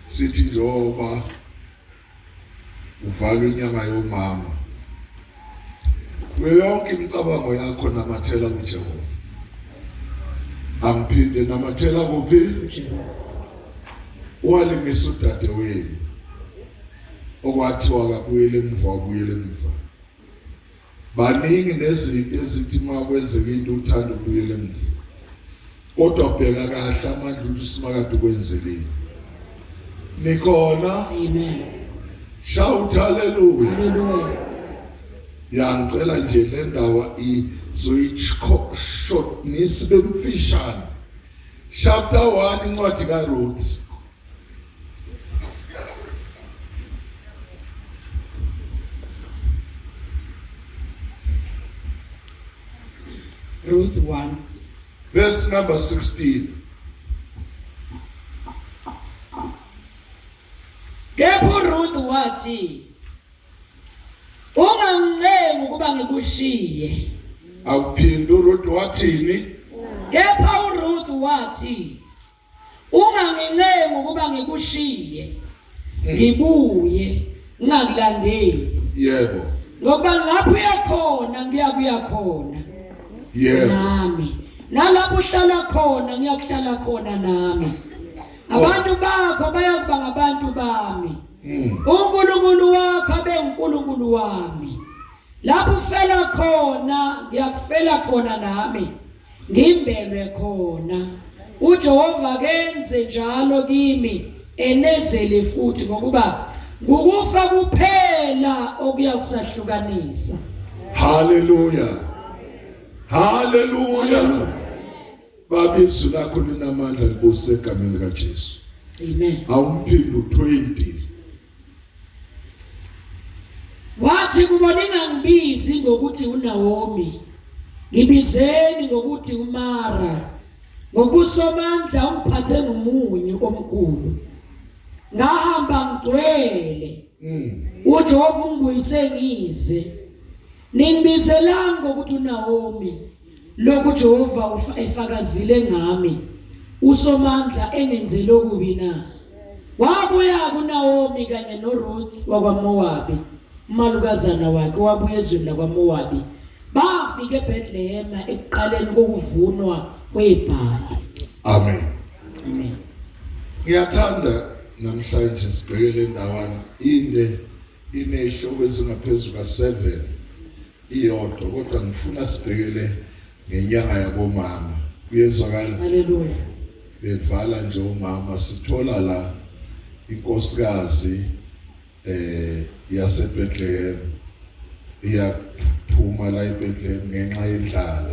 Sithi njengoba uvalwa inyanga yomama, kuyo yonke imicabango yakho namathela kuJehova. Angiphinde, namathela kuphi? UJehova. Walimisa udadewenu okwathiwa akabuyele emuva, wabuyela emuva. Baningi nezinto ezithi uma kwenzeka into uthanda ukubuyela emuva. Kodwa bheka kahle amandla ukuthi uSimakade ukwenzeleni. Nikhona? Amen. Shout hallelujah. Hallelujah. Ya ngicela nje le ndaba izoyishortnisa bemfishane. Chapter 1 incwadi kaRuth. Ruth 1 verse number 16. Kepha uRuth wathi, Ungangincengi ukuba ngikushiye. Awuphinde uRuth wathini? Kepha uRuth wathi, Ungangincengi ukuba ngikushiye ngibuye ngingakulandeli. Yebo. Ngokuba lapho uya khona ngiyakuya khona. Yebo. Nami. Nalapho uhlala khona ngiyakuhlala khona nami. Abantu bakho bayakuba ngabantu bami. UNkulunkulu wakho abe uNkulunkulu wami. Lapho ufela khona ngiyakufela khona nami. Ngimbelwe khona. UJehova kenze njalo kimi enezele futhi ngokuba ngukufa kuphela okuya kusahlukanisa. Haleluya. Haleluya. Baba izwi lakho linamandla libuse egameni likaJesu. Amen. Awumphinde u20. Wathi kubo ningangibizi ngokuthi uNaomi, ngibizeni ngokuthi uMara, ngokusomandla ungiphathe ngomunyu omkhulu. Ngahamba ngigcwele. UJehova ungibuyise ngize. Ningibizelani ngokuthi uNaomi, lokhu uJehova efakazile ngami, uSomandla engenzele okubi na? Wabuya kuNaomi kanye noRuth wakwaMowabi, umalukazana wakhe owabuya ezweni lakwaMowabi. Bafika eBethlehema ekuqaleni kokuvunwa kwebhali. Amen. Amen. Ngiyathanda namhlanje sibheke le ndawana inde inezihloko ezingaphezu ka-7 iyodwa kodwa ngifuna sibhekele ngenyanga yabomama kuyezwakala haleluya bevala nje umama sithola la inkosikazi eh yaseBethlehem iyaphuma la eBethlehem ngenxa yendlala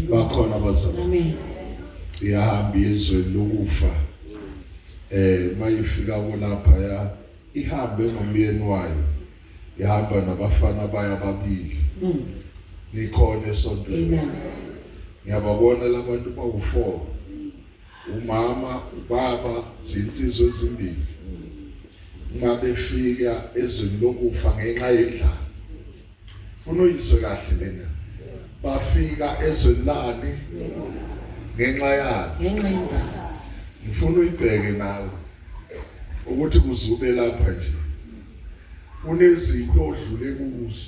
bakhona abazalwane amen iyahamba ezweni lokufa eh mayifika kulapha ya ihambe nomyeni wayo ihamba nabafana bayo ababili nikhona esontweni amen ngiyababona labantu bawu-4 umama ubaba zinsizwa ezimbili uma befika ezweni lokufa ngenxa yendlala funa uyizwe kahle lena bafika ezweni lani ngenxa yani ngenxa yendlala ngifuna uyibheke nawe ukuthi kuzube lapha nje kunezinto odlule kuzo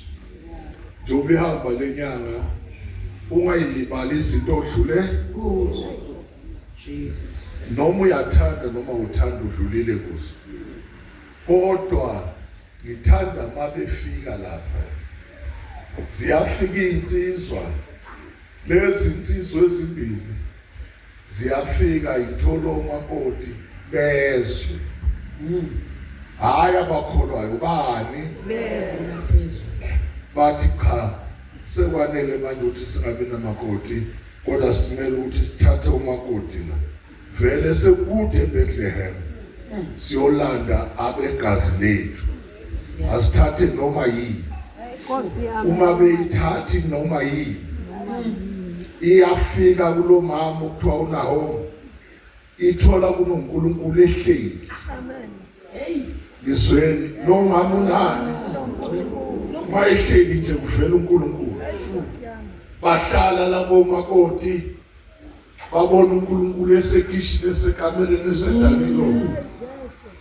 njengoba ihamba lenyanga ungayilibali izinto odlule kuzo Jesus noma uyathanda noma uthanda udlulile kuzo kodwa ngithanda mabefika lapha ziyafika insizwa lezi insizwa ezimbili ziyafika ithola omakoti bezwe Hayi abakholwayo bani bathi cha sekwanele manje ukuthi singabi namakoti kodwa simele ukuthi sithathe umakoti la vele sekude eBethlehem siyolanda abegazi lethu asithathe noma yini uma beyithathi noma yini iyafika kulomama okuthiwa uNaomi ithola kunoNkulunkulu ehleli amen hey ngizweni lo mama unani uma ehleli nje kuvela uNkulunkulu bahlala labo makoti babona uNkulunkulu esekhishini esekamereni esedanilo.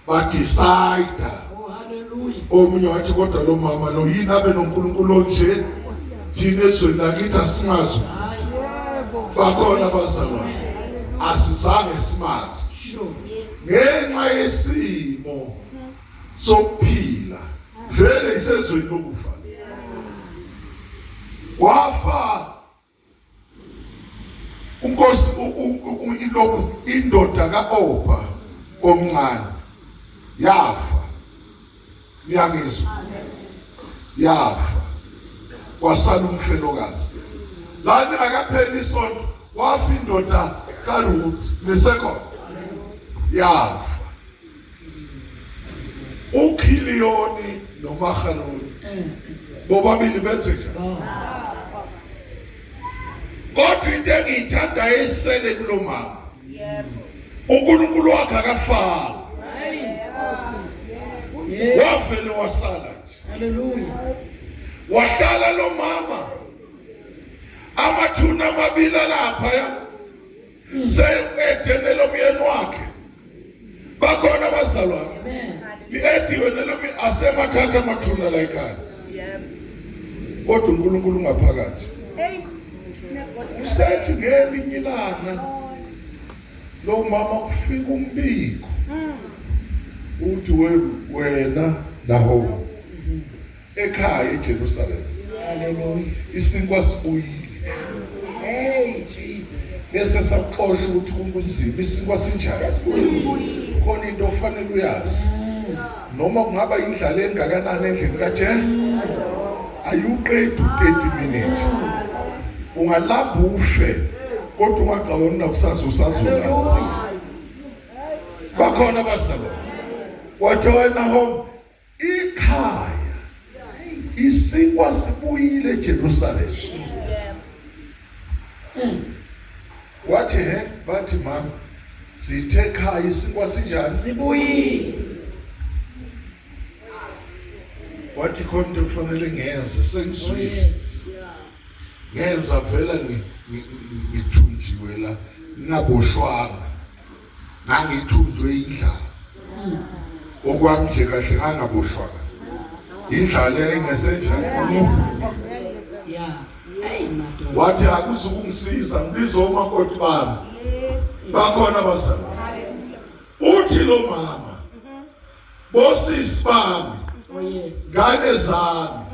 Badecide. Oh hallelujah. Omunye wathi kodwa lo mama lo yini abe noNkulunkulu onje thina ezweni lakithi asimazi. Bakhona abazalwane asizange simazi. Sure. Ngenxa yesimo sokuphila vele isezweni lokufa. Wafa Unkosi ilokhu indoda kaOpa omncane yafa. Niyangizwa? Yafa. Kwasala umfelokazi. Lana akapheli isonto wafa indoda kaRuth nesekhona. Yafa. uKhiliyoni noMahaloni bobabili benze njani? Kodwa into engiyithandayo esele kulo mama, uNkulunkulu wakhe akafanga, wavele wasala nje. Hallelujah. Wahlala lo mama amathuna amabili alapha ya seqede nelomyeni wakhe bakhona abazalwane liediwe nelomi asemathatha amathuna la ekhaya kodwa uNkulunkulu ungaphakathi usethi ngelinye ilanga lo mama kufika umbiko uthi wena naho ekhaya eJerusalem. Hallelujah. Isinkwa sibuyile. Hey Jesus. Bese sakuxosha ukuthi kunzima isinkwa sinjani. Sesibuyile. Khona into ofanele uyazi. Noma kungaba indlala engakanani endlini kaJe? Ayuqedi u30 minutes. Ungalamba ufe kodwa ungacabangi nakusasa usazula. Hallelujah. Bakhona abazalwane. Wathi wena home ikhaya isinkwa sibuyile eJerusalem. Wathi he bathi mama sithe ekhaya isinkwa sinjani? Sibuyile. Wathi khona into ekufanele ngiyenze Oh sengizwile. yes. Ngenza vela ngithunjiwe la ngingaboshwanga. Ngangithunjwe indlala. Okwami nje kahle ngangaboshwanga. Indlala yayingesenjani. Yes. Yeah. Hey madoda. Wathi akuzukungisiza ngibize omakoti bami. Bakhona abazalwane. Uthi lo mama bosisi bami Oh yes. ngane zami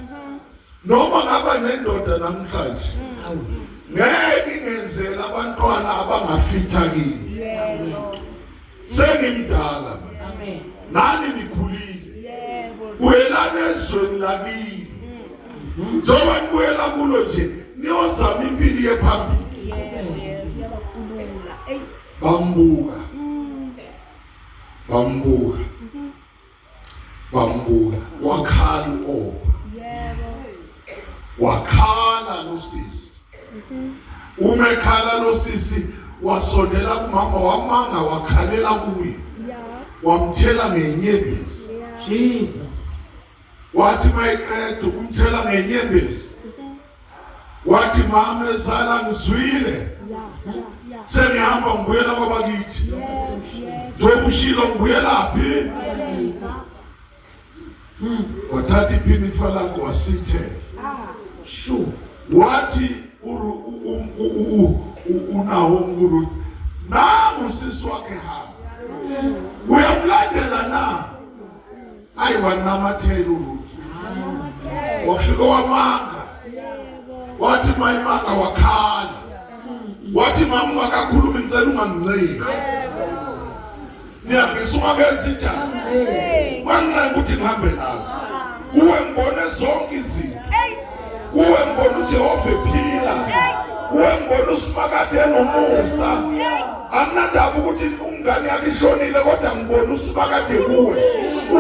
noma ngaba nendoda namhlanje Awu. ngeke ngenzele abantwana abangafitha kimi. Sengimdala manje. Amen. Nani nikhulile. Buyelani ezweni lakini. Njengoba nibuyela kulo nje niyozama impilo yephambili. Bambuka. Bambuka. Bambuka wakhala uOpa. Wakhala losisi. Uma ekhala losisi wasondela kumama wamanga wakhalela kuye. Wamthela ngenyembezi. Jesus. Wathi mayiqeda ukumthela ngenyembezi. Wathi mama ezala ngizwile. Sengihamba ngibuyela kwabakithi. Njengoba ushilo ngibuyelaphi? Wathatha iphinifa lakho wasithela. Sure. Wathi uNahomi kuRuth, nangu usisi wakhe hamba. Uyamlandela na? Ayi wanamathela uRuth. Wafika wamanga. Wathi mayimanga wakhala. Wathi mama ungakakhulumi ngicela unganginceki. Niyangizwa ungakenzi njani? Wancenga ukuthi ngihambe nawe. Kuwe ngibone zonke izinto. Kuwe ngibona uJehova ephila. Kuwe ngibona uSimakade enomusa. Anginandaba ukuthi umngane yakhe ishonile kodwa ngibona uSimakade kuwe.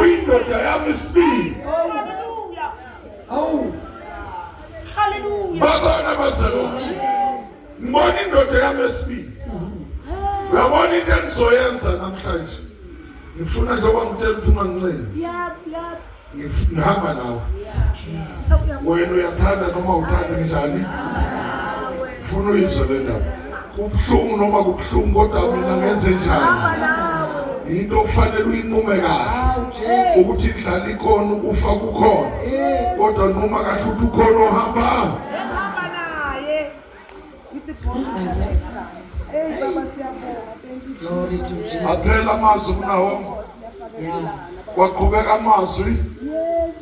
Uyindoda yami isibili. Oh. Bakhona abazalwane. Ngibona indoda yami esibili. Uyabona into engizoyenza namhlanje. Ngifuna njengoba ngitshela ukuthi unganginceni. Ngihamba nawe. Wena uyathanda noma uthanda njani? Ngifuna uyizwe le ndaba. Kubuhlungu noma kubuhlungu kodwa mina ngenze njani? Into okufanele uyinqume kahle Awu Jesu. ukuthi indlala ikhona, ukufa kukhona, kodwa noma kahle ukuthi ukhona ohamba Engihamba naye. With the bond. Hey baba siyabonga. Thank you. Glory to Jesus. Aphela amazwi kuNawomi, Yeah. kwaqhubeka amazwi Yes.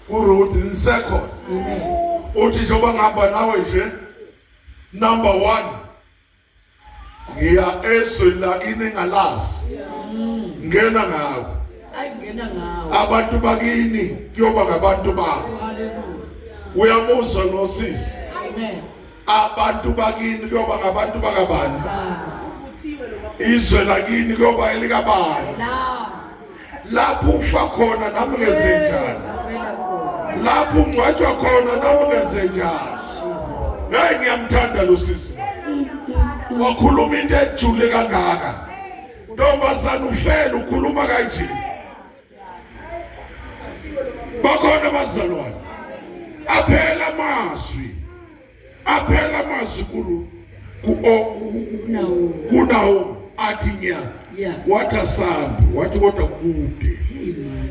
kuRuth nisekhona. Amen. Uthi njengoba ngihamba nawe nje, number 1, ngiya ezweni lakini engalazi, ngena ngawe. Ayi ngena ngawe. Abantu bakini kuyoba ngabantu babo. Oh, hallelujah. Uyamuzwa nosisi? Amen. Abantu bakini kuyoba ngabantu bakabani? Baba. Uthiwe lo baba. Izwe lakini kuyoba elikabani? La. Lapho ufa khona nami ngenzenjani? Afela khona. Lapho ungcwatshwa khona nami ngenzenjani? Jesus. Hey, ngiyamthanda lo sisi. Wakhuluma into ejule kangaka. Ntombazana ufele ukhuluma kanje. Bakhona abazalwane. Aphela amazwi. Aphela amazwi kulu ku Nawomi. kunawo athi nya. Yeah. Wathi asambi, wathi kodwa kude. Hey man.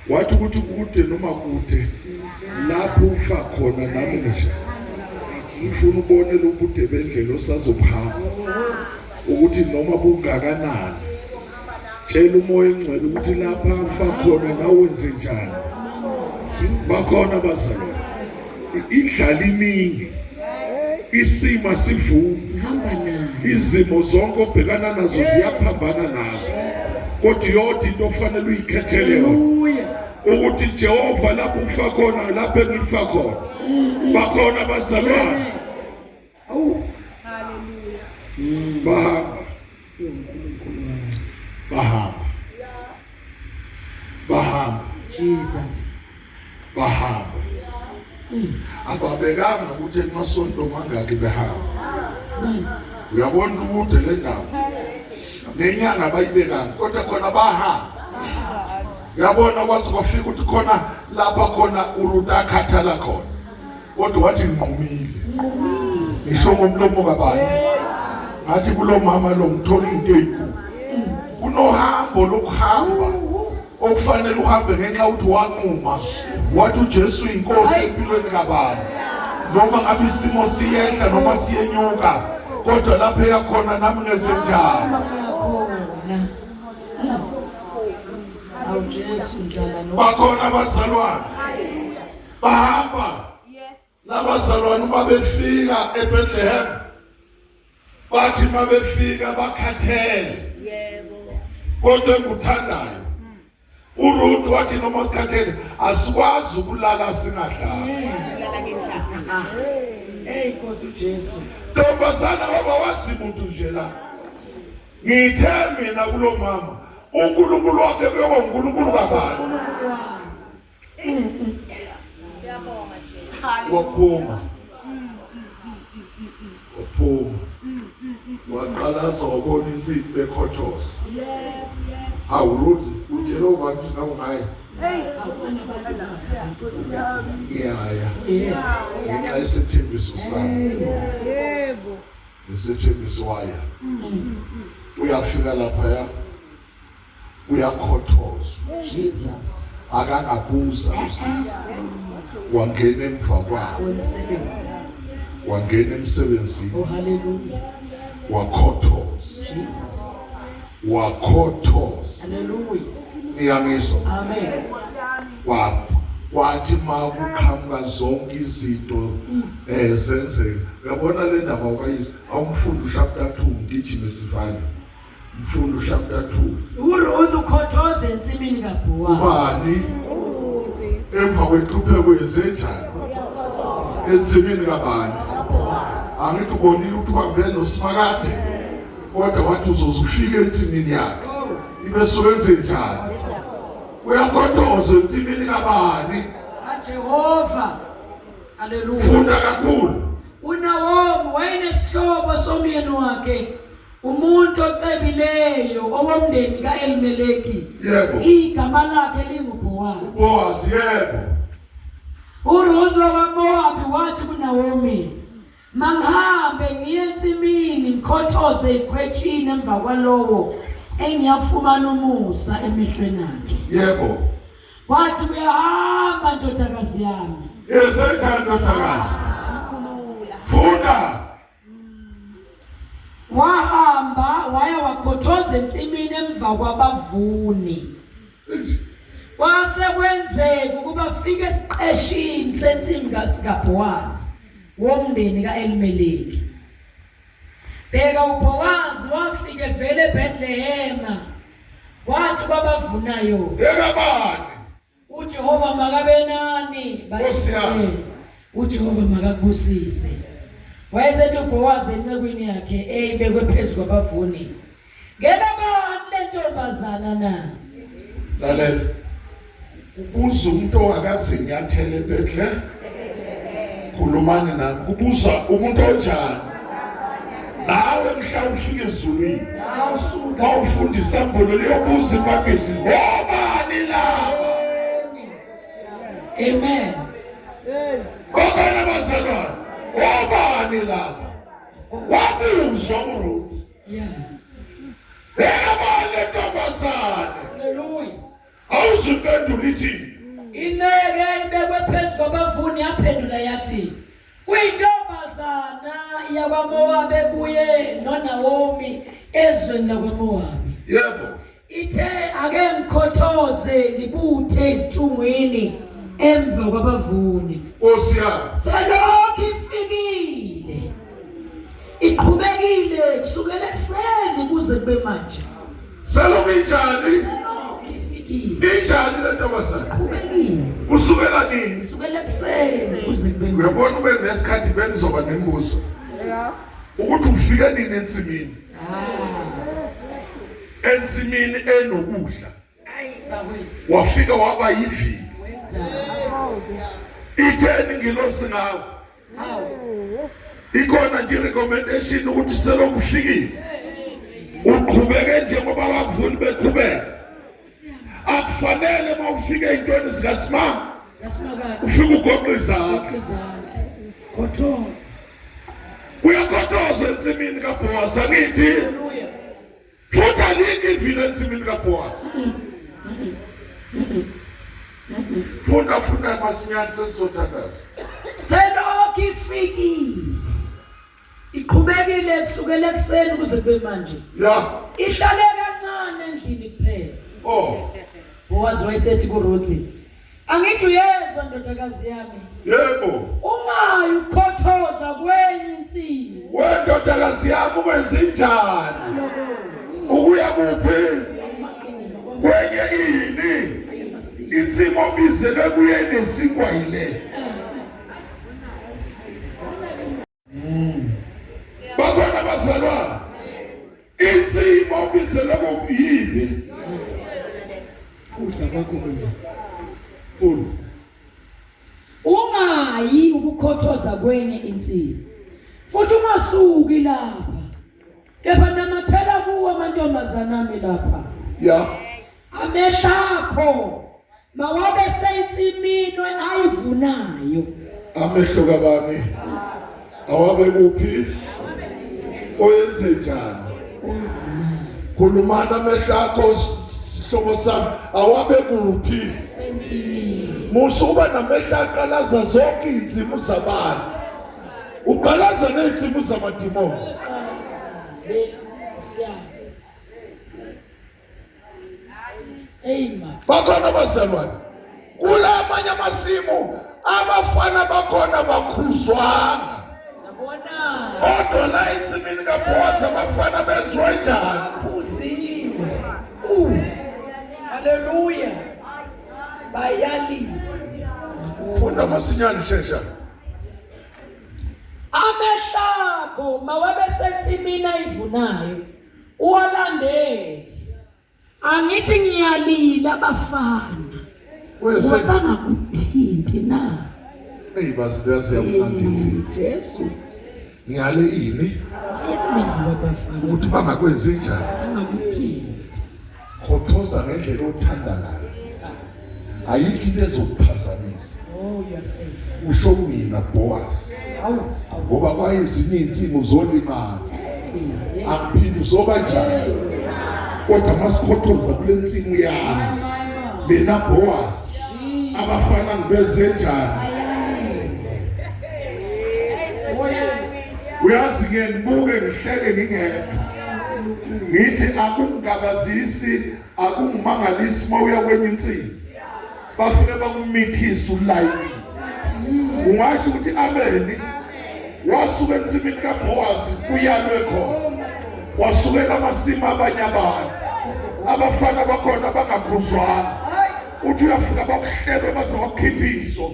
Wathi ukuthi kude noma kude lapho ufa khona nami ngisho. Ngifuna ubone lobude bendlela osazobuhamba ukuthi noma bungakanani. Tshela umoya engcwele ukuthi lapha afa khona nawe wenze njani. Jesus. Bakhona abazalwane. Indlala iningi, isimo asivumi, Ngihamba naye. izimo zonke obhekana nazo ziyaphambana nazo, kodwa yodwa into ofanele uyikhethele yona Hallelujah. ukuthi Jehova lapho ufa khona lapho engifa khona. Bakhona abazalwane. Awu. Hallelujah. Bahamba, uNkulunkulu wami. bahamba, bahamba, Jesus. bahamba. Ababekanga ukuthi emasonto mangaki behamba. Uyabona ubude le ndawo nenyanga abayibekanga, kodwa khona bahamba. Uyabona kwaze kwafika ukuthi khona lapha khona uRuth akhathala khona, kodwa wathi nginqumile, ngisho ngomlomo kabani, ngathi kulo mama lo ngithola into eyinkulu. Kunohambo lokuhamba okufanele uhambe ngenxa ukuthi wanquma wathi uJesu inkosi empilweni kabani, noma ngabe isimo siyehla noma siyenyuka, kodwa lapho eyakhona nami ngenze njani. Hamba ngiyakhona. Awu Jesu ndlala no. Bakhona abazalwane bahamba. Yes. Labazalwane uma befika eBethlehem, bathi uma befika bakhathele, Yebo. kodwa engikuthandayo uRuth wathi noma sikhathele asikwazi ukulala singadlali. Ulala ngendlala. Hey Nkosi uJesu. Ntombazana, ngoba wazi muntu nje la, ngithe mina kulo mama uNkulunkulu wakhe kuyoba uNkulunkulu kabani. uNkulunkulu wami. Siyabonga Jesu. Waphuma, waphuma, waqalaza, wabona insimbi bekhothoza. Hawu Ruth, utshele ubani ukuthi nawe ungayi? Hey, Nkosi yami. Ngiyaya Yes. ngenxa yesethembiso sami. Yebo. Isethembiso waya, uyafika laphaya uyakhothoza. Jesus. Akangabuza usisi, wangena emva kwawo. Wemsebenzi. Wangena emsebenzini. Oh hallelujah. Wakhothoza. Jesus. Wakhothoza. Hallelujah. Niyangizwa? Amen. Kwathi makuqhamuka zonke izinto zenzeka. Uyabona le ndaba awukayizwa, awumfundi chapter 2, ngigijime sivale. Mfundi chapter 2. uRuth ukhothoza ensimini kaBhowazi. Ubani emva kwenhlupheko yenzenjani ensimini kabani? Angithi ubonile ukuthi uhambe noSimakade, kodwa wathi uzoze ufike ensimini yakhe ibe sukenze njani? Uyakhothoza ensimini kabani? KaJehova. Hallelujah. Funda kakhulu. uNawomi wayenesihlobo somyeni wakhe, umuntu ocebileyo owomndeni kaElimeleki. Igama lakhe linguBhowazi. Boaz, yebo. uRuth wakwaMowabi wathi kuNawomi, "Mangihambe ngiye ensimini ngikhothoze ikhwetshini emva kwalowo Engiyakufumana umusa emehlweni akhe. Yebo. Wathi kuyahamba ndodakazi yami. Yesenjani ndodakazi? Funda. Wahamba waya wakhothoza ensimini emva kwabavuni. Kwase kwenzeka ukuba afike esiqeshini sensimi kaBhowazi womndeni kaElimeleki. Bheka uBhowazi wafika evela eBethlehema wathi kwabavunayo, Bheka bani? uJehova makabe nani. Nkosi yami. uJehova makakubusise. Wayesethi uBhowazi encekwini yakhe eyibekwe phezu kwabavuni, ngelabani le ntombazana na? Lalela. Kubuza umuntu ongakaze nyathele eBethlehem. Khulumani nami. Kubuza umuntu onjani? Nawe mhla ufika ezulwini. Awusuka. Mawufunda isambulo liyobuza ibhayibheli. Obani laba? Amen. Bakhona abazalwane. Obani laba? Wabuzwa uRuth. Yeah. Bheka le ntombazane. Hallelujah. Awuzuphendula ithi Inceke ibekwe phezu kwabavuni yaphendula yathi kuyintombazana yakwaMowabi ebuye noNawomi ezweni lakwaMowabi. Yebo. Ithe ake ngikhothoze ngibuthe izithungwini emva kwabavuni. Nkosi yami. Selokhu ifikile. Iqhubekile kusukela ekuseni kuze kube manje. Selokhu injani? Selokhu ifikile. Injani le ntombazane? Iqhubekile. Kusukela nini? Kusukela ekuseni kuze kube manje. Uyabona ube nesikhathi bengizoba nemibuzo. Ukuthi ufike nini ensimini? Ah. Ensimini enokudla. Ayi bakwethu. Wafika waba yivili. Wenzani? Itheni ingilosi ngawe? Hawu. Ikhona nje recommendation ukuthi selokhu ufikile. Uqhubeke njengoba abavuni beqhubeka. Akufanele uma ufike ey'ntweni zikaSimanga Sasimakade. ufike ugoqa izandla. Izandla. Khothoza. Kuyakhothoza ensimini kaBhowazi angithi Hallelujah. futhi alikho ivini ensimini kaBhowazi. Funda funda masinyane sesizothandaza. Selokhu ifikile. Iqhubekile kusukela ekuseni kuze kube manje. Ya. Ihlale kancane endlini kuphela. Oh. Bowazi wayesethi kuRuthi, angithi uyezwa ndodakazi yami. Yebo. Ungayi ukhothoza kwenye insimi. Wendodakazi yami ukwenza njani? Ukuya kuphi? Kwenye ini? Insimo obizelwe kuye inesinkwa yile. Bakhona abazalwane. Insimo obizelwe kuyiphi? Kudla kwakho kudla. Funda. Ungayi ukukhothoza kwenye insimi. Futhi ungasuki lapha. Kepha namathela kuwo amantombazana ami lapha. Ya. Amehlo akho mawabe seyinsimini ayivunayo. Amehlo kabani? Awabe kuphi? Oyenze njani? Khulumana amehlo akho sihlobo sami awabe kuphi? Musa ukuba namehlo aqalaza zonke izinsimu zabantu. Uqalaza nezinsimu zamadimoni. Amen. Bakhona abazalwane. Kula amanye amasimu abafana bakhona bakhuzwanga. Yabona. Kodwa la ensimini kaBhowazi abafana benziwa njani? Bakhuziwe. Haleluya. Bayaliwe. Funda masinyane shesha. Amehlo akho mawabe sensimini ayivunayo. Uwalandele. Angithi ngiyalila abafana. Wese Bangakuthinti na. Hey bazilazi yakumnandi insimi. Jesu. Ngiyale ini Bayalila abafana. ukuthi bangakwenzi njani. Bangakuthinti. Khothoza ngendlela othanda ngayo. Ayikho into ezokuphazamisa. Oh, you are safe. Usho mina Boaz. Awu, awu. Ngoba kwayezinye insimu uzolimala. Hey, Akuphinde uzoba njani? Kodwa masikhothoza kule nsimu yami mina Boaz, abafana ngibenze njani? Uyazi ke ngibuke ngihleke ngingedwa, ngithi akungabazisi, akungimangalisi uma uya kwenye insimu bafike bakumithisa ulayini. Ungasho ukuthi ameni. Wasuka ensimini kaBhowazi kuyalwe khona, wasukela amasimu abanye abantu, abafana bakhona bangakhuzwana, uthi uyafika bakuhlebe baze bakukhipha iso.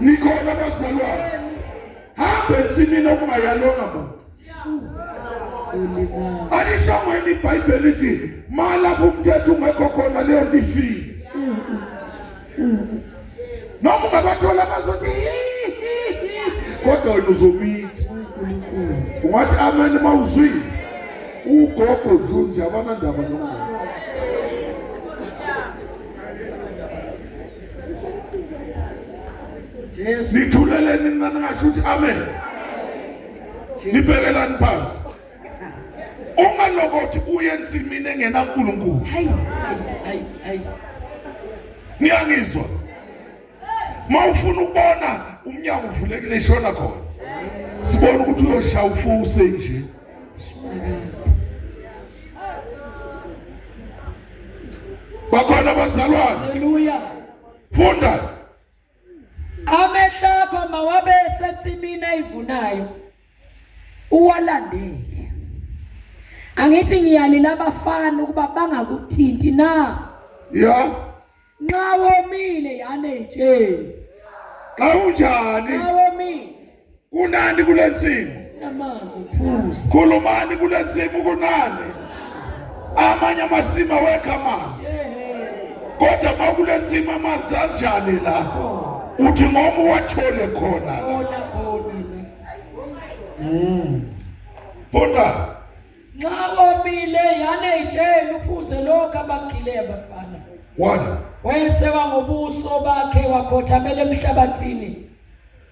Nikhona bazalwane, hamba ensimini okungayalonga muntu. Alishongo yini iBhayibheli lithi ma lapho umthetho ungekho khona leyo nto ifile? Noma ungabathola bazothi kodwa wena uzomitha. Ungathi amen uma uzwile. Ugogo nje abanandaba nogogo. Jesu. Nithuleleni nina ningasho ukuthi amen. Nibhekelani phansi. Ungalokothi uye ensimini engenaNkulunkulu. Hayi, hayi, hayi. Niyangizwa? Mawufuna ukubona umnyango uvulekile ishona khona. Sibona ukuthi uyoshaya ufuse nje. Bakhona abazalwane. Haleluya. Funda. Amehlo akho mawabe esensimini ayivunayo uwalandele. Angithi ngiyalila abafana ukuba bangakuthinti na? Ya. Nxa womile yana ey'tsheni. Xa unjani? Nxa womile. Kunani kule nsimu? Kunamanzi okuphuza. Khulumani kule nsimu kunani? Amanye amasimu awekho amanzi. Kodwa uma kule nsimu amanzi anjani la? Uthi ngoma uwathole khona la. Khona khona la. Funda. Nxa womile yana ey'tsheni uphuze lokhu abakukhileyo abafana. 1. Wayesewa ngobuso bakhe wakhothamela emhlabathini.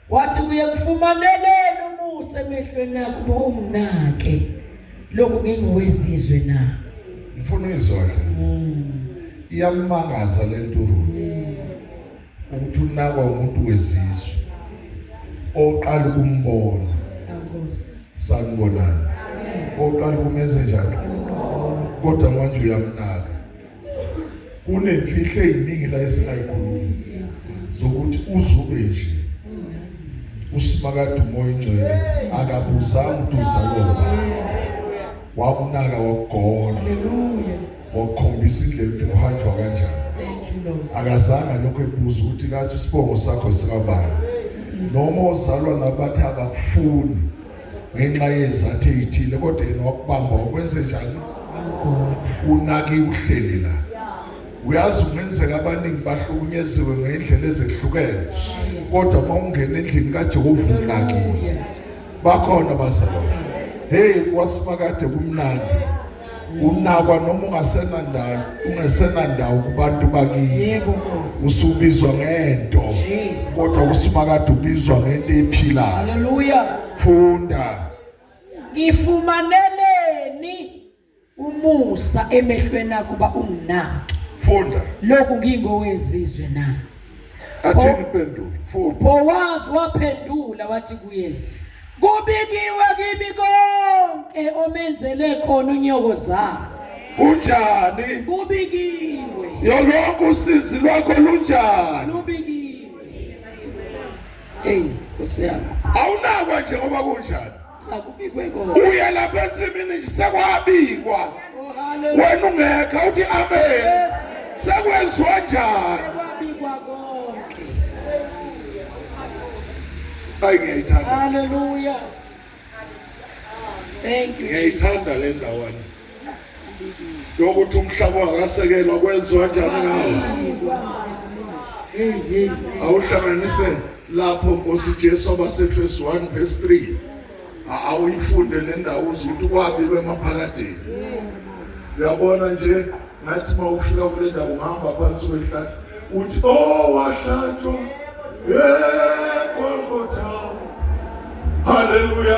Wathi kuye mfumaneleni umusa emehlweni akho uba unginake lokhu ngingowezizwe na. Ngifuna uyizwa kahle. Iyamangaza le nto uRuth. Ukuthi unakwa umuntu wezizwe oqala ukumbona. Nkosi. Sanibonani. Oqala ukumenze njani? Kodwa manje uyamnaka. Kunemfihlo eziningi la esingayikhulumi zokuthi uzube nje uSimakade uMoya oNgcwele akabuzanga ukuthi uzalwa ubani, wakunaka wakugona, wakukhombisa indlela ukuthi kuhanjwa kanjani. Akazange lokho ebuza ukuthi kazi isibongo sakho sikabani, noma ozalwa nabathi abakufuni ngenxa yezathu eyithile, kodwa yena wakubamba wakwenze njani? Unaki uhleli la. Uyazi kungenzeka abaningi bahlukunyeziwe ngendlela ezehlukene, kodwa uma ungena endlini kaJehova unakile. Bakhona bazalwane. Hey, kwasimakade kumnandi. Unakwa noma ungasenandawo, ungasenandawo kubantu bakini. Yebo Nkosi. Usubizwa ngento. Jesus. Kodwa usimakade ubizwa ngento ephilayo. Haleluya. Funda. Ngifumaneleni umusa emehlweni akho uba unginake. Funda. Lokhu ngingowezizwe na? Athini impendulo? Funda. Bowazi waphendula wathi kuye, kubikiwe kimi konke omenzele khona unyokozala. Kunjani? Kubikiwe. Yolonke usizi lwakho lunjani? Lubikiwe. Hey, Nkosi yami. Awunakwa nje ngoba kunjani? Cha kubikwe konke. Uya lapha ensimini sekwabikwa. Oh, hallelujah. Wena ungekho uthi amen. Yes. Sekwenziwa njani? Sekwabikwa konke. Ayi ngiyayithanda. Hallelujah. Thank you. Ngiyayithanda le ndawana. Yokuthi umhlaba ungakasekelwa kwenziwa njani ngawo? Hey hey. Awuhlanganise lapho Nkosi Jesu abaseFesu 1 verse 3. Awuyifunde le ndawo uze ukuthi kwabikwe emaphakadeni. Uyabona nje ngathi uma ufika kule ndawo ungahamba phansi kwehlahla uthi oh wahlatshwa eGolgotha. Haleluya.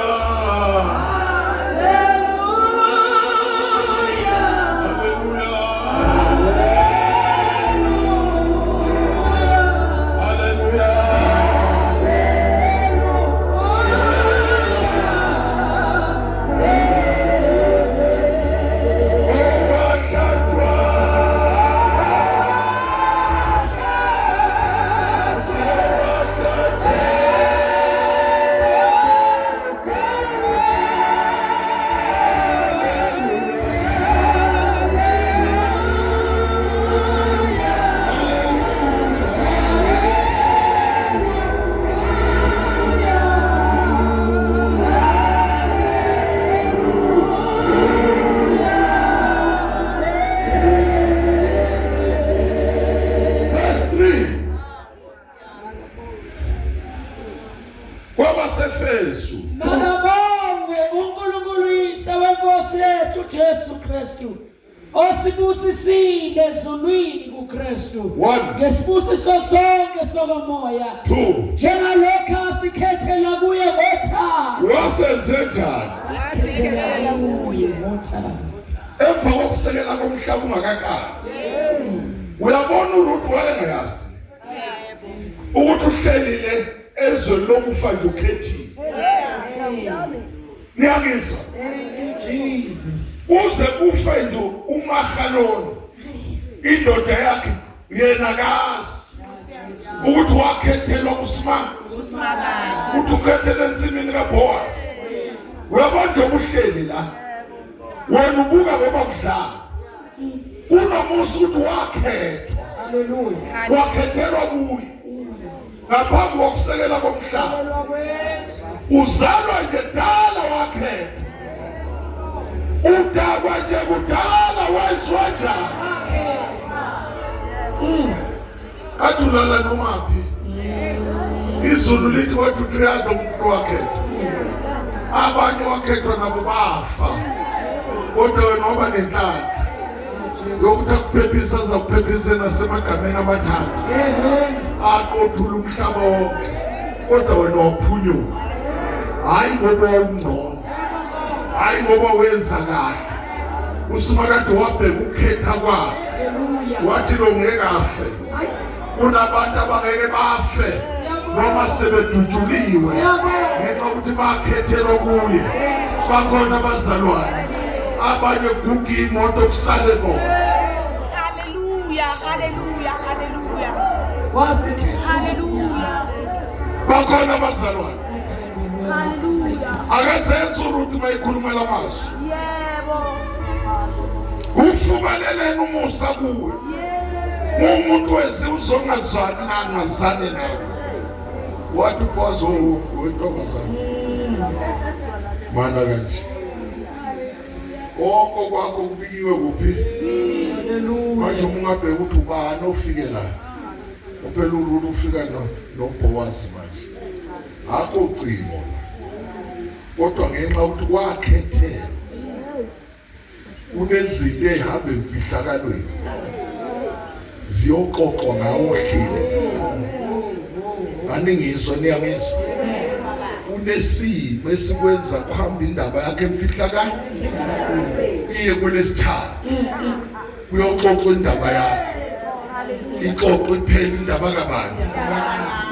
Jesu. Makabongwe uNkulunkulu Uyise wenkosi yethu Jesu Kristu osibusisile ezulwini kuKristu One. ngesibusiso sonke sokomoya Two. njengalokho asikhethela kuye ngothando Wasenze njani? asikhethela kuye ngothando Emva kokusekela komhlaba ungakaqali. Uyabona uRuth wayengayazi ukuthi uhlelile ezweni lokufa nje ukhethile. Niyangizwa? Thank you Jesus. Kuze kufe nje uMahaloni indoda yakhe yena kazi ukuthi wakhethelwa kuSima uthi ukhethelwe ensimini kaBoaz. Uyabona nje ubuhleli la wena ubuka ngoba kudlala kunomusa ukuthi wakhethwa Hallelujah. wakhethelwa kuye ngaphambi kokusekela komhlaba uzalwa nje dala wakhethwa udakwa nje kudala wenziwa njani kade ulala nomaphi izulu lithi wathi uthi uyazi umuntu wakhethwa abanye wakhethwa nabo bafa kodwa wena waba nenhlanhla yokuthi akuphephise aze akuphephise nasemagameni amathathu aqothula umhlaba wonke kodwa wena waphunyuka hhayi ngoba wawungcono hhayi ngoba wenza kahle usimakade wabheka ukukhetha kwakhe wathi lo ngeke afe kunabantu abangeke bafe noma sebedutshuliwe ngenxa yokuthi bakhethelwa kuye bakhona abazalwane abanye kuguga imoto kusale bona Hallelujah, hallelujah, hallelujah. Hallelujah. Bakhona abazalwane. Hallelujah. Akazenzi uRuth uma ekhuluma lamazwi. Yebo. Ufumaneleni umusa kuwe. Umuntu wesi uzongazwani angazani nawe. Wathi ukwazi wentombazane. Mana kanje. Konke kwakho kubikiwe kuphi? Manje uma ungabheka ukuthi ubani ofike la. Uphela uRuth ufika no noBoaz manje. Akho ucingo la. Kodwa ngenxa yokuthi wakhethela kunezinto ey'hamba emfihlakalweni ziyoxoxwa ngawo ohlile aningizwa niyangizwa unesimo esikwenza kuhamba indaba yakhe emfihlakalo iye kwelesithathu kuyoxoxwa indaba yakho ixoxwe iphele indaba kabani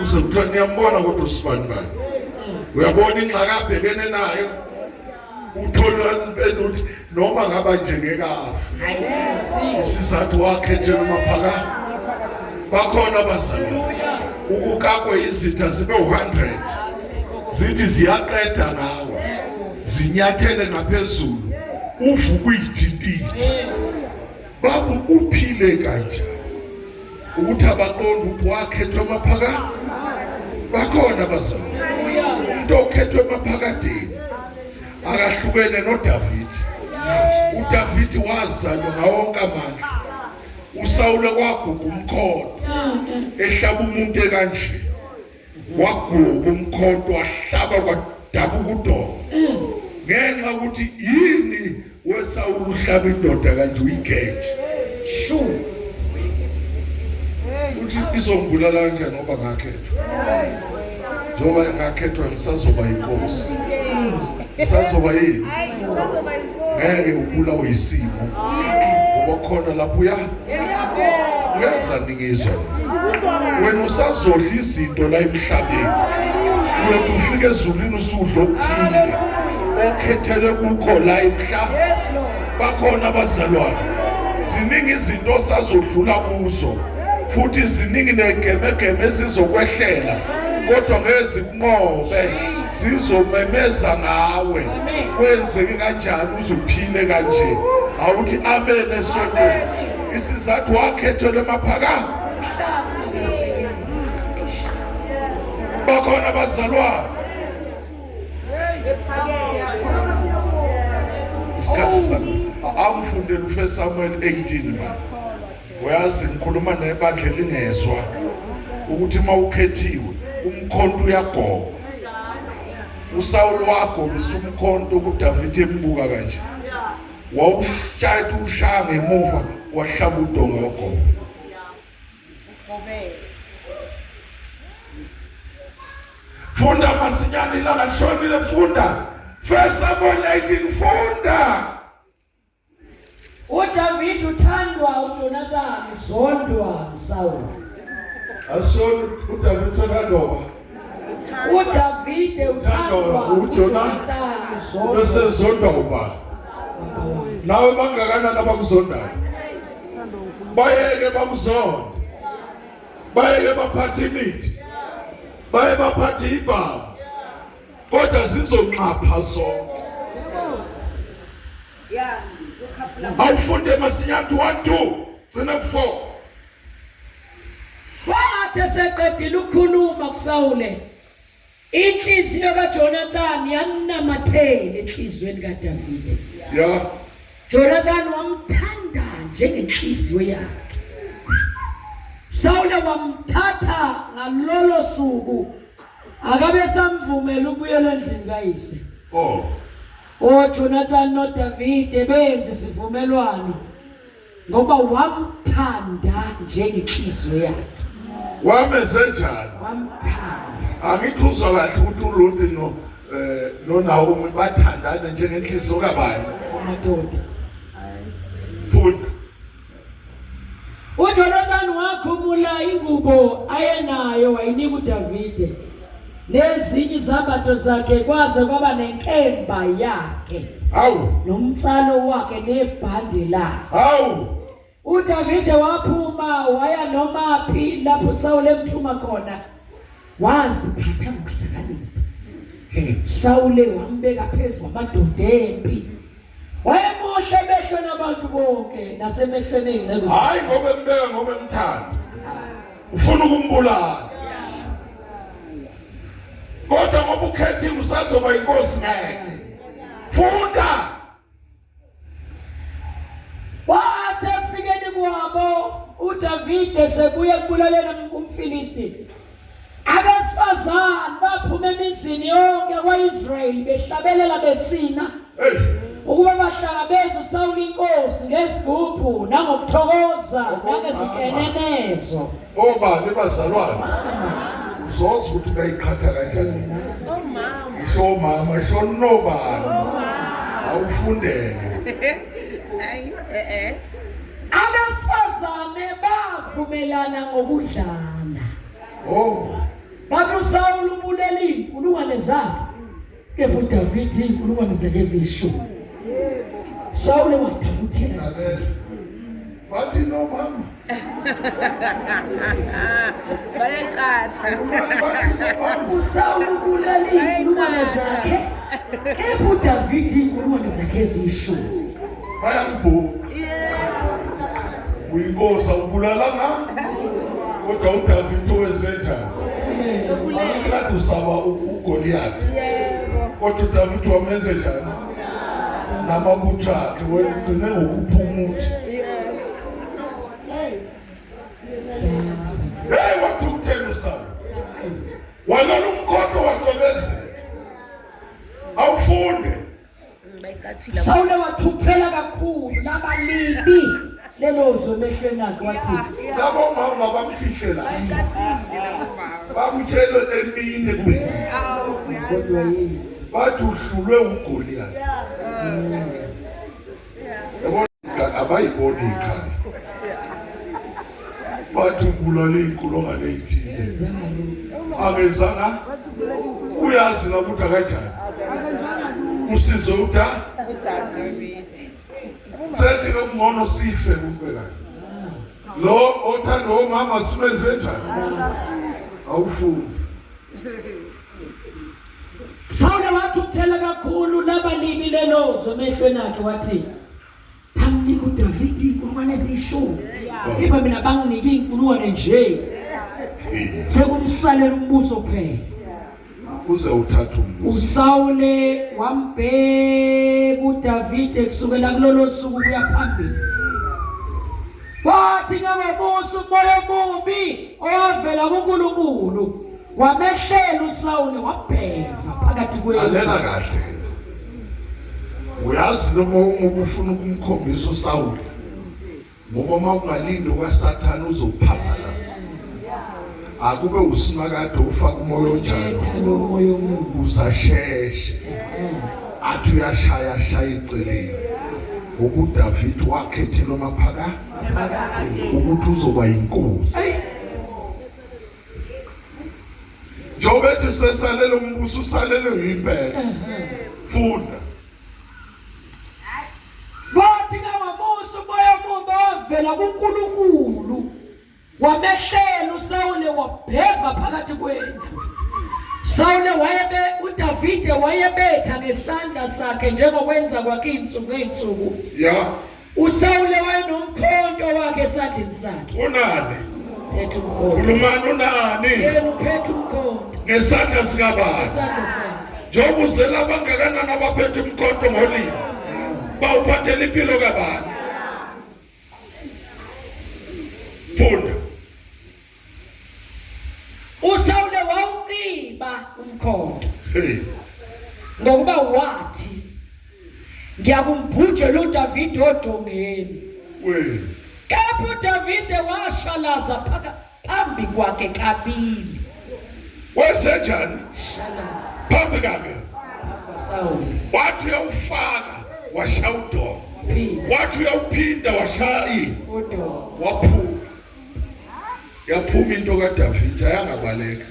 uze kuthiwa niyambona kodwa usibani bani uyabona ingxaki abhekene nayo uthola impela ukuthi noma ngaba nje ngeke afe isizathu wakhethela umaphaka bakhona abazalwane ukukakwe izitha zibe u-100 zithi ziyaqeda ngawe zinyathele ngaphezulu uvuka uyithintitha babu uphile kanjani ukuthi abaqonda ukuthi wakhethwa emaphakade bakhona abazalwane umuntu okhethwe emaphakadeni akahlukene noDavid uDavid wazalwa ngawonke amandla uSawule kwaguga umkhondo ehlaba umuntu ekanje waguga umkhonto wahlaba kwadabuka udonga ngenxa ukuthi yini wesawula uhlaba indoda kanje uyigeje shu uthi izongibulala kanjani ngoba ngakhethwa njengoba ngakhethwa ngisazoba yinkosi ngisazoba yini ngeke ubulawe yisimo ngoba khona lapho uya uyeza ningizwa wena usazodla izinto la emhlabeni uyothi ufike ezulwini usudla okuthile okhethele kukho la emhlabeni bakhona abazalwane ziningi izinto osazodlula kuzo futhi ziningi negemegeme ezizokwehlela kodwa ngeke zikunqobe zizomemeza ngawe kwenzeke kanjani uzuphile kanje awuthi amen esontweni isizathu wakhethelwe emaphaka bakhona abazalwane isikhathi sami angifundele uFirst Samuel 18 man uyazi ngikhuluma nebandla elingezwa ukuthi uma ukhethiwe umkhonto uyagoba. uSawulu wagobisa umkhonto kuDavide embuka kanje. Wawushaya ushaya ngemuva wahlaba udonga wagoba. Funda masinyane ilanga lishonile funda. First Samuel 18 funda. UDavid uthandwa uJonathan uzondwa uSawuli. Asona uDavid uthandwa uDavide uthandwa uJonathan uzondwa. Bese zondwa uba. Nawe bangakanani abakuzondayo? Bayeke bakuzonde. Bayeke baphathe imithi. Baye baphathe ibhamu. Kodwa zizonxapha zonke. Awufunde masinyane 1 2 gcina ku 4. Kwathi eseqedile ukukhuluma kuSawule, inhliziyo kaJonathan yanamathela enhliziyweni kaDavide. Ya. Jonathan wamthanda njengenhliziyo yakhe. Sawule wamthatha ngalolo suku akabe samvumela ukubuyela endlini kayise. Oh. OJonathan noDavide benza isivumelwano ngoba wamthanda njengenhliziyo yakhe. Wamenze njani? Wamthanda. Angithi uzwa kahle ukuthi uRuth no noNaomi bathandana njengenhliziyo kabani? Madoda. Funda. UJonathan wakhumula ingubo ayenayo wayinika uDavide nezinye izambatho zakhe kwaze kwaba nenkemba yakhe. Hawu. Nomtsalo wakhe nebhande lakhe. Hawu. UDavide waphuma waya nomaphi lapho uSawule emthuma khona waziphatha ngokuhlakanipha. Sawule wambeka phezu kwamadoda empi. Wayemuhle emehlweni abantu bonke nasemehlweni ey'nceku zakhe. Hayi ngoba embeka ngoba emthanda. Ufuna ukumbulala. Kodwa ngoba ukhethiwe usazoba inkosi ngeke. Funda. Kwathi ekufikeni kwabo uDavide sebuye ekubulaleni umFilisti Abesifazane baphuma emizini yonke kwa-Israyeli behlabelela besina ukuba bahlangabeze uSawuli inkosi ngesigubhu nangokuthokoza nangezinkenenezo. Obani bazalwane? Uzoza ukuthi bayiqhatha kanjani. Omama. Ngisho omama, ngisho nobani. Omama. Awufundele. Ayi eh eh. Abesifazane bavumelana ngokudlala. Oh. Bathi uSawulu ubulele iy'nkulungwane zakhe, kepha uDavide iy'nkulungwane zakhe eziyishumi. Sawule wathukuthela. Lalela. Bathi no mama. Bayayiqatha. Bathi no mama. USawulu ubulele iy'nkulungwane zakhe, kepha uDavide iy'nkulungwane zakhe eziyishumi. Bayambhuqa. Uyinkosi awubulalanga kodwa uDavid wenze njani? Angithi kade usaba uGoliath. Yebo. Kodwa uDavid wamenze njani? Namabutho akhe wena ugcine ngokuphuma uthi. Yebo. Hey wathukuthela uSawuli. Walala umkhonto wacwebezela. Awufunde. Bayiqathile. Sawule wathukuthela kakhulu laba libi lelo zwe emehlweni akhe wathi Labo mama bamfihle la. Bayiqathile labo mama. Bamtshele emini ekubeni. Awu uyazi. Kodwa yini? Bathi uhlulwe uGoliath. Yabona abayiboni ikhaya. Bathi ubulale inkulungwane eyithile. Akezanga uyazi la ukuthi akanjani. Usizo uda sethi kungcono sife kube kanye. Lo othanda omama simenze njani? Awufundi. Sawule wathukuthela kakhulu laba libi lelo zwe emehlweni akhe wathi bamnika uDavide iy'nkulungwane eziyishumi kepha mina banginike iy'nkulungwane nje sekumsalela umbuso kuphela. Uze uthathe umbuso. uSawule wambheka uDavide kusukela kulolo suku kuya phambili. Wathi ngangomusa umoya omubi owavela kuNkulunkulu Wamehlela uSawule wabheva phakathi kwenu. Lalela kahle ke. Uyazi noma uma ufuna ukumkhombisa uSawule ngoba uma ungalindi kwaSathane uzophaphalaza. Akube usimakade ufaka umoya onjalo. Letha lo moya omubi. Uzasheshe. Athi uyashaya shaya eceleni. Ngoba uDavid wakhethelwa maphakathi Phakathi. ukuthi uzoba yinkosi. Njengoba ethi sesalele umbuso usalele yimpela. Funda. Wathi kangamusa umoya omubi wavela kuNkulunkulu wamehlela uSawule wabheva phakathi kwendlu. Sawule wayebe uDavide wayebetha ngesandla sakhe njengokwenza kwakhe insuku ngey'nsuku. Ya. uSawule wayenomkhonto wakhe esandleni sakhe. Unani? Phethe umkhonto. Khulumani unani? Yena uphethe umkhonto. Ngesandla sikabani? Isandla sakhe. Njengoba uzela abangakanani abaphethe umkhonto ngolimi. Bawuphathela impilo kabani? Funda. uSawule wawuciba umkhonto. Hey. Ngokuba wathi ngiyakumbhujela uDavide odongeni. We. Kepha uDavide washalaza phaka phambi kwakhe kabili. Wasenjani? Shalaza Phambi kwakhe. phambi kwaSawule. Wathi uyawufaka washaya udonga. Phinda Wathi uyawuphinda washaya ini? udonga. Waphuma. Yaphuma into kaDavid ayangabaleka.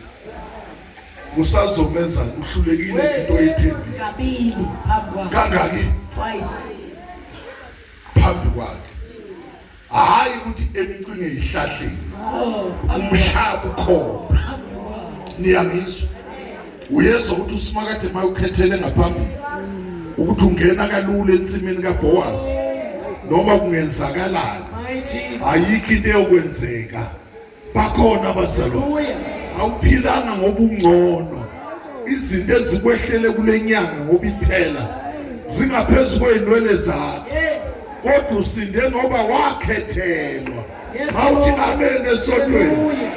Usazomeza uhlulekile into oyithembile. Kabili phambi kwakhe. Kangaki Twice. phambi kwakhe. Hayi ukuthi emcinge ihlahleni. Oh, phambi kwakhe. Umshaya bukhoma. Phambi kwakhe. Niyangizwa? Uyezwa ukuthi uSimakade mayukhethele ngaphambili ukuthi ungena kalula ensimini kaBoaz noma kungenzakalani My Jesus. ayikho into eyokwenzeka bakhona abazalwane Hallelujah. awuphilanga ngoba ungcono izinto ezikwehlele kule nyanga ngoba iphela zingaphezu kwey'nwele zakho Yes. kodwa usinde ngoba wakhethelwa Yes, awuthi Lord. amen esontweni Hallelujah.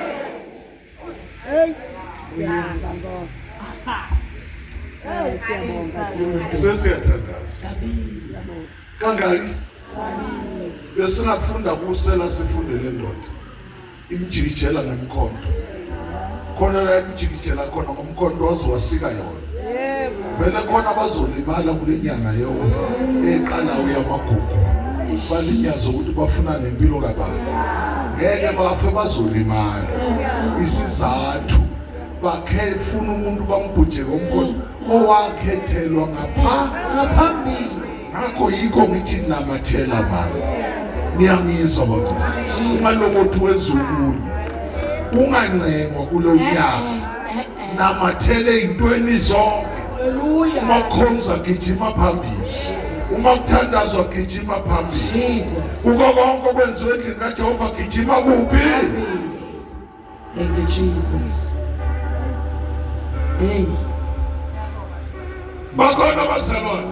Hey. Yes. Hey, siyabonga. Sesiyathandaza Kabili. kangaki besingafunda kusela sifunde le ndoda imjikijela ngemkhonto khona la imjikijela khona ngomkhonto waze wasika yona Yebo. vele khona bazolimala kule nyanga yo eqalayo yamagugu balinyaza ukuthi bafuna nempilo kabani ngeke bafe bazolimala isizathu bakhe funa umuntu bambhuje ngomkhonto owakhethelwa ngapha Ngaphambili. ngakho yikho ngithi namathela mama niyangizwa baba ungalokothi wezukunye ungancengwa kulo nyaka namathele ey'ntweni zonke Hallelujah. uma kukhonzwa gijima phambili Jesus. uma kuthandazwa gijima phambili Jesus. kuko konke okwenziwe endlini kaJehova gijima kuphi Thank you, Jesus. Hey. bakhona abazalwane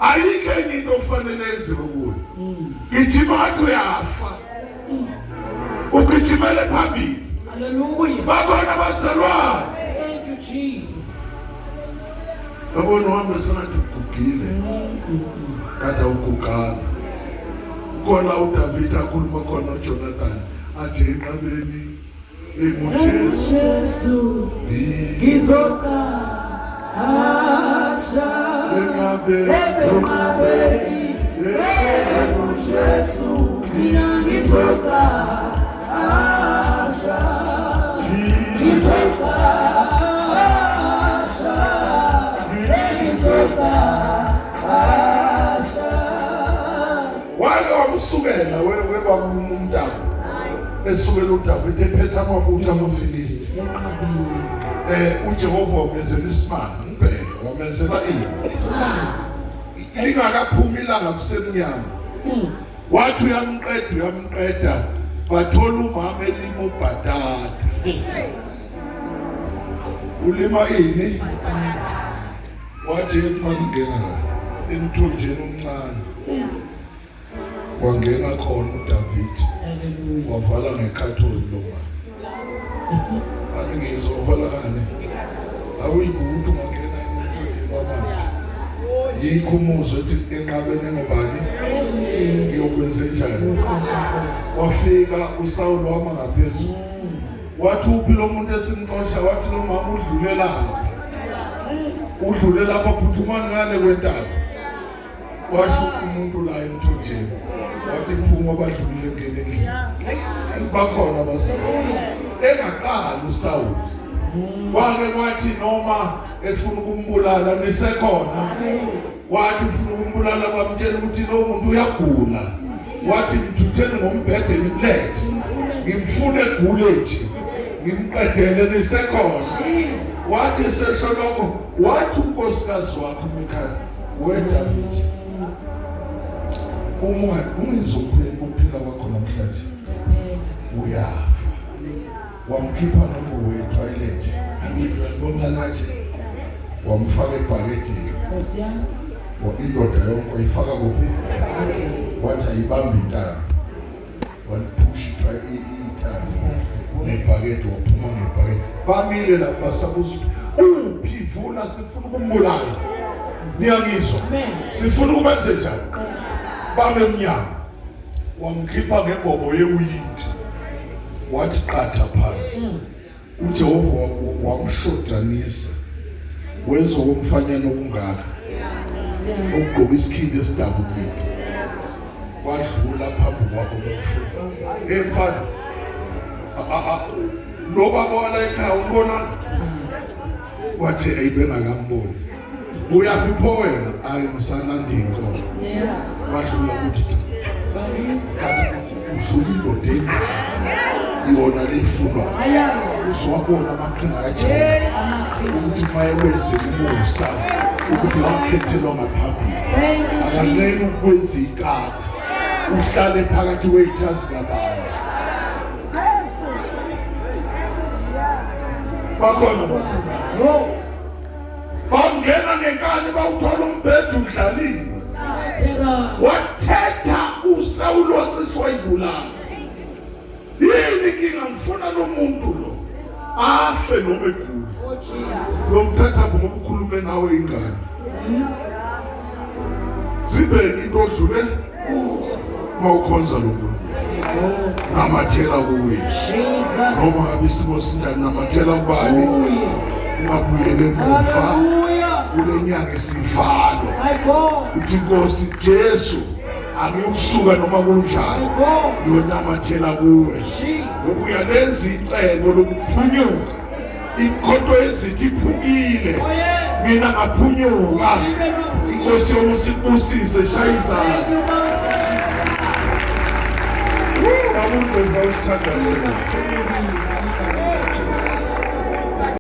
ayikho enye into okufanele yenziwe kuyo gijima ngathi uyafa ugijimele phambili Hallelujah. bakhona abazalwane Thank you, Jesus. yabona uhambe sengathi ugugile kade awuguganga khona uDavid akhuluma khona uJonathan athi enqabeni enguJesu Jesu ngizoqasha enqabeni ebenqabeni enguJesu mina ngizoqasha ngizoqasha ngizoqasha wake wamsukela webaba umntana esukela uDavid ephethe amabutho amaFilisti enqabeni uJehova wamenzela isimanga ngibheke wamenzela ini lingakaphumi ilanga kusemnyama wathi uyamqeda uyamqeda bathola umama elima ubhatata ulima ini wathi mfana ngena la emthonjeni omncane wangena khona uDavid Hallelujah. wavala ngekhathoni lo mama Ngizwa uvala kani? Awuyibuthi ungangena emthonjeni wamanzi. Yikho umuzwa ethi enqabeni engubani iyokwenze njani. Wafika uSawulu wama ngaphezulu. Wathi uphi lo muntu esimxosha? Wathi lo mama udlule lapha. Udlule lapha phuthumani ngale kwentaba. Washo umuntu la emthonjeni. Wathi phuma badlulile ngene endlini. Bakhona abazalwane. Engaqali uSawulu. Kwake kwathi noma efuna ukumbulala nisekhona. Wathi ufuna ukumbulala bamtshela ukuthi lo muntu uyagula. Wathi mthutheni ngombhede nimlethe. Ngimfune egule nje. Ngimqedele nisekhona. Wathi sesho lokho wathi unkosikazi wakhe uMikhaya weDavid uma ungizwa ukuphila kwakho namhlanje uyafa wamkhipha ngengubo yetoilet ngibona kanje wamfaka ebhakedeni indoda yonke wayifaka kuphi wathi ayibambe intambo waliphusha intambo ngebhakede waphuma ngebhakede bamile lapho basabuza ukuthi uphi vula sifuna ukumbulala niyangizwa sifuna ukubenze njani bame emnyango wamkhipha ngembobo yewindi wathi qatha phansi uJehova wamshodanisa wenza okomfanyana okungaka ukugqoka isikhindi esidabukile wadlula phambi kwakho bemfuna hey mfana lo baba wala ekhaya umbona wathi ayibengakamboni uyaphi pho wena ayi ngisalanda iy'nkomo wadlula ukuthi kanti udlula indoda endala yona leyifunwayo uzowabona amaqhinga kaJehova ukuthi uma ewenze umusa ukuthi wakhethelwa ngaphambili akanqeni ukwenza ikati uhlale phakathi kwey'tha zikabani bakhona basebenzi bangena ngenkani bawuthola umbhede udlaliwe wathetha uSawulu wacishwa ibulala yini inkinga ngifuna lo muntu lo afe noma egula lo mthatha ngoba ukhulume nawe ingane zibheke into odlule uma ukhonza lo nkulunkulu namathela kuye noma ngabe isimo sinjani namathela kubani ungabuyele emuva kule nyanga isivalwa uthi inkosi Jesu angiyukusuka noma kunjani ngiyonamathela kuwe ngoba uyalenza icebo lokuphunyuka imikhonto yezithi iphukile oh, mina ngaphunyuka inkosi yomusa ikubusise shaya izandla babundlovu awusithandazela.